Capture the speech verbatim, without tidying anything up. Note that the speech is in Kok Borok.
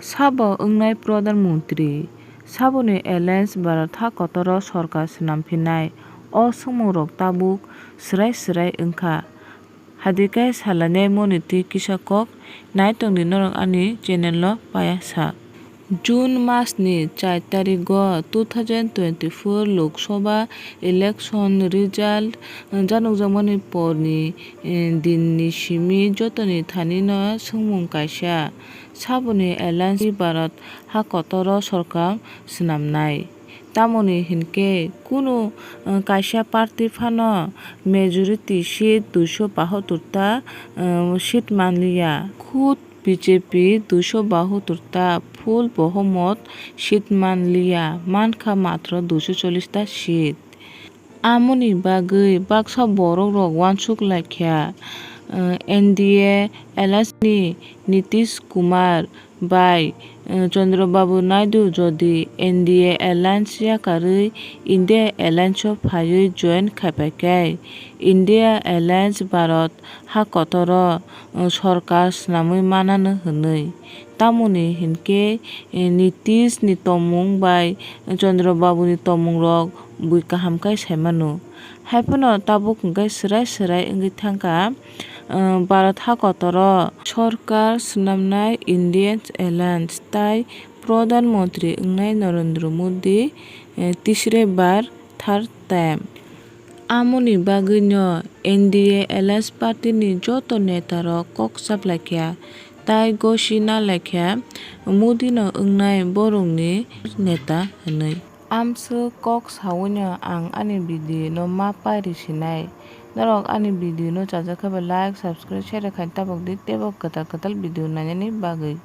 Sabo wngnai Pradhan Mantri? Saboni alliance Bharat ha kotoro sorkar swnam phinai? O swngmungrok tabuk swrai swrai wngkha. Hadikai salainai moni twi kisa kok nai tongdi norok ani channel o paya sa. June mas ni char tarigo two thousand twenty-four Lok Sabha election result janokjakmani porni, eh, dinni simi jotoni thanino swngmung kaisa. Saboni alliance Bharat ha kotoro sorkar swnamnai. Tamoni hinkhe kunu, eh, kaisa party phano majority seat duiso bahattor ta, eh, seat manliya. Khud B J P duiso bahattor ta full bohomot seat manliya, mankha matro duiso chollish ta seat. Amoni bagwi baksa borok rok uansuk laikha, eh, N D A alliance ni Nitish Kumar bai, eh, Chandrababu Naidu jodi N D A alliance yakarwi India alliance o phaiwi join khaipaikhe India alliance Bharat ha kotoro, eh, sorkar swnamwi mananw hwnwi. Tamoni hinkhe, eh, Nitish ni tongmung bai Chandrababu ni tongmung rok bui kaham khe saimano. Haiphano tabuk hwnkhe swrai swrai wngwi thangkha, eh, Bharat ha kotoro sorkar swnamnai Indian alliance tai Pradhan Mantri wngnai Narendra Modi, eh, tisre bar third time. Amoni bagwino N D A alliance party ni joto neta rok kok chaplaikha tai gosi nalaikha Modi no wngnai borokni neta hwnwi. Amswk kok sawino ang ani video no ma pairi sinai. Norok ani video no chajak khe ba like, subscribe, share khai tabok di teibo kwtal kwtal video nainani bagwi.